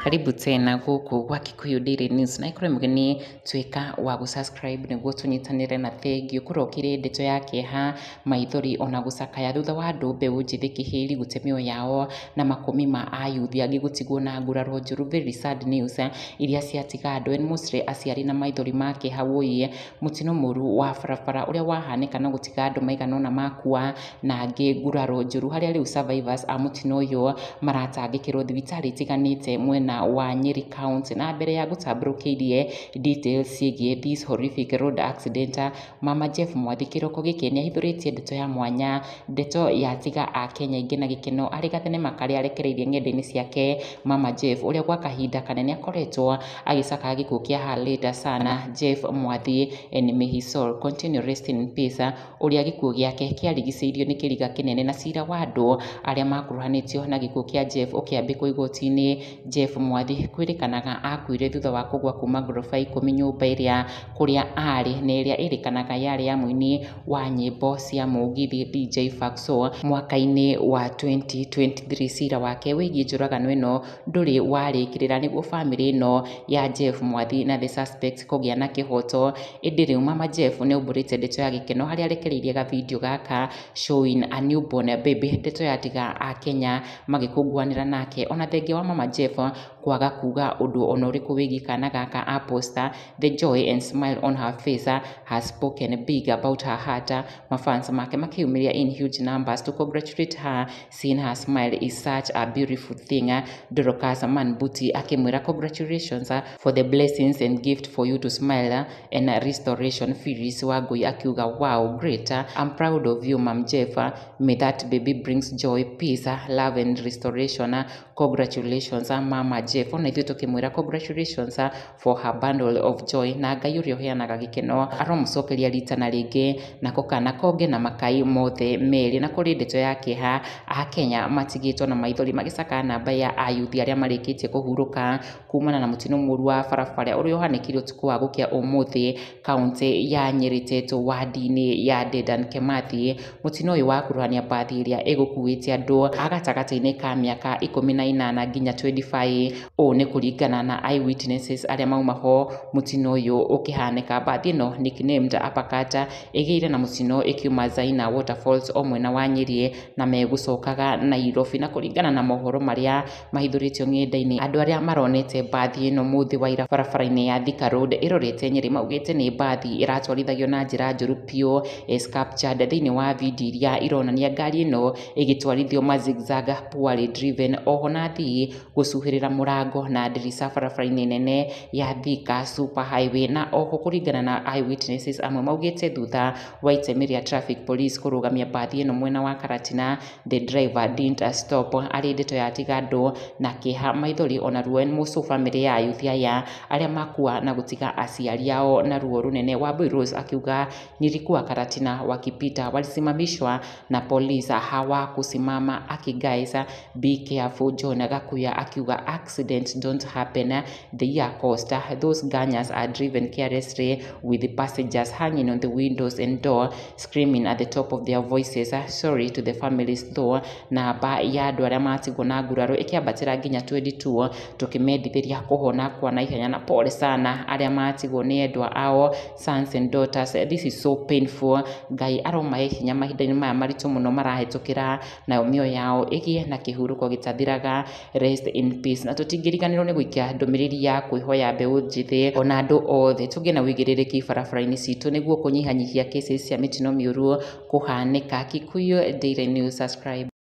Karibu tena gũkũ gwa Kikuyu Daily News, na ikorwo mũgeni tuĩka wa gũsubscribe nĩguo tũnyitanĩre. Na thengiũ kũrokire ndeto ya kĩeha, maithori ona gũcakaya thutha wa andũ mbeũ njĩthĩ kĩhĩri gũte mĩoyo yao na makũmi ma ayuthi angĩ gũtigwo na nguraro njũru. Very sad news iria ciatiga andũ and mostly aciari na maithori ma kĩeha. Wũiye mũtino mũru wa barabara ũrĩa wahanĩka na gũtiga andũ maigana ũna makua na angĩ nguraro njũru, harĩa rĩu survivors a mũtino ũyũ maratangĩkĩrwo thibitarĩ itiganĩte mwena wa Nyeri County. Na mbere ya gũtambũrũkĩirie details ciĩgiĩ this horrific road accident, Mama Jeff Mwathi kĩroko gĩkĩ nĩahithũrĩtie ndeto ya mwanya, ndeto yatiga akenya aingĩ na gĩkeno arĩ gathenema karĩa arekereirie ng'enda-inĩ ciake. Mama Jeff ũrĩa gwa kahinda kanene akoretwo agĩcakaya gĩkuũ kĩa her late son Jeff Mwathi, and may his soul continue resting in peace, ũrĩa gĩkuũ gĩake kĩarigicĩirio nĩ kĩriga kĩnene na cira wa andũ arĩa makuruhanĩtio na gĩkuũ kĩa Jeff ũkĩambĩkwo igoti-inĩ. Jeff Mwathi kwĩrĩkanaga akuire thutha wa kũgwa kuma ngoroba 10 nyũmba ĩrĩa kũrĩa arĩ na ĩrĩa ĩrĩkanaga yarĩ ya mũini wa nyĩmbo cia mũgithi DJ Faxo mwaka-inĩ wa 2023. Cira wake wĩgiĩ njũragano ĩno ndũrĩ warĩkĩrĩra nĩguo bamĩrĩ ĩno ya Jeff Mwathi na the suspect kũgĩa na kĩhoto. Ĩndĩ rĩu Mama Jeff nĩaumbũrĩte ndeto ya gĩkeno harĩa arekereirie ga video gaka showing a newborn baby, ndeto yatiga akenya magĩkũngũanĩra nake. Ona thengia wa Mama Jeff kwaga kuga ũndũ ona ũrĩkũ wĩgiĩ kana gaka aposta, the joy and smile on her face has spoken big about her heart. Mafans make makĩyumĩria in huge numbers to congratulate her, seeing her smile is such a beautiful thing. Dorcas Manbuti akĩmwĩra congratulations for the blessings and gift for you to smile and restoration. Phyllis Wangui akiuga wow, great, I'm proud of you, Mam Jeff, may that baby brings joy, peace, love and restoration. Congratulations, Mama Jeff. Ona ithuĩ tũkĩmwĩra congratulations for her bundle of joy, na Ngai ũrĩa ũheanaga gĩkeno aromũcokeria rita na rĩngĩ nako kana konge na makai mothe merĩ. Na kũrĩ ndeto ya kĩeha, akenya matigĩtwo na maithori magĩcakaya namba ya ayuthi arĩa marĩkĩtie kũhurũka kumana na mũtino mũru wa barabara ũrĩa ũhanĩkire ũtukũ wa gũkĩa ũmũthĩ kaunti ya Nyeri Teto wadi-inĩ ya Dedan Kimathi. Mũtino ũyũ wakuruhania mbathi ĩrĩa ĩgũkuĩte andũ a gatagatĩ-inĩ ka mĩaka 18 nginya 25. Ũũ nĩ kũringana na eyewitnesses arĩa mauma ho mũtino ũyũ ũkĩhanĩka. Mbathi ĩno nicknamed Uppercut ĩgĩire na mũtino ĩkiuma Zaina Waterfalls o mwena wa Nyeri na megũcokaga Nairobi. Na kũringana na mohoro marĩa mahithũrĩtio ng'enda-inĩ, andũ arĩa maronete mbathi ĩno mũthĩ wa ira barabara-inĩ ya Thika Road ĩrorete Nyeri maugĩte nĩ mbathi ĩratwarithagio na njĩra njũru biũ, as captured thĩinĩ wa video iria ironania ngari ĩno ĩgĩtwarithio ma zigzag, poorly driven, oho na athii gũcuhĩrĩra mũrango na ndirica barabara-inĩ nene ya Thika Super Highway. Na oho kũringana na eyewitnesses amwe maugĩte thutha wa itemi rĩa traffic police kũrũgamia mbathi ĩno mwena wa Karatina, the driver didn't stop. Arĩ ndeto yatiga andũ na kĩeha, maithori ona ruo mũcũ bamĩrĩ ya ayuthi aya arĩa makua na gũtiga aciari ao na ruo rũnene. Wambui Rose akiuga nilikuwa Karatina wakipita walisimamishwa na polisi hawakusimama, aki guys be careful. John Gakuya akiuga accidents don't happen, they are caused. Those gangers are driven carelessly with the passengers hanging on the windows and door screaming at the top of their voices. Sorry to the families though. Namba ya andũ arĩa matigwo na nguraro ĩkĩambatĩra nginya 22, tũkĩmendithĩria kũhona kwa naihenya na pole sana arĩa matigwo nĩ endwa ao, sons and daughters. This is so painful. Ngai aromahe hinya mahinda-inĩ maya maritũ mũno marahĩtũkĩra, nayo mĩoyo yao ĩgĩe na kĩhurũko gĩtathiraga. Rest in peace. Na tũtingĩriganĩrwo nĩ gũikia ndũmĩrĩri ya kwĩhoya mbeũ njĩthĩ ona andũ othe tũgĩe na wĩigĩrĩrĩki barabara-inĩ citũ nĩguo kũnyihanyihia cases cia mĩtino mĩũru kũhanĩka. Kikuyu Daily News, subscribe.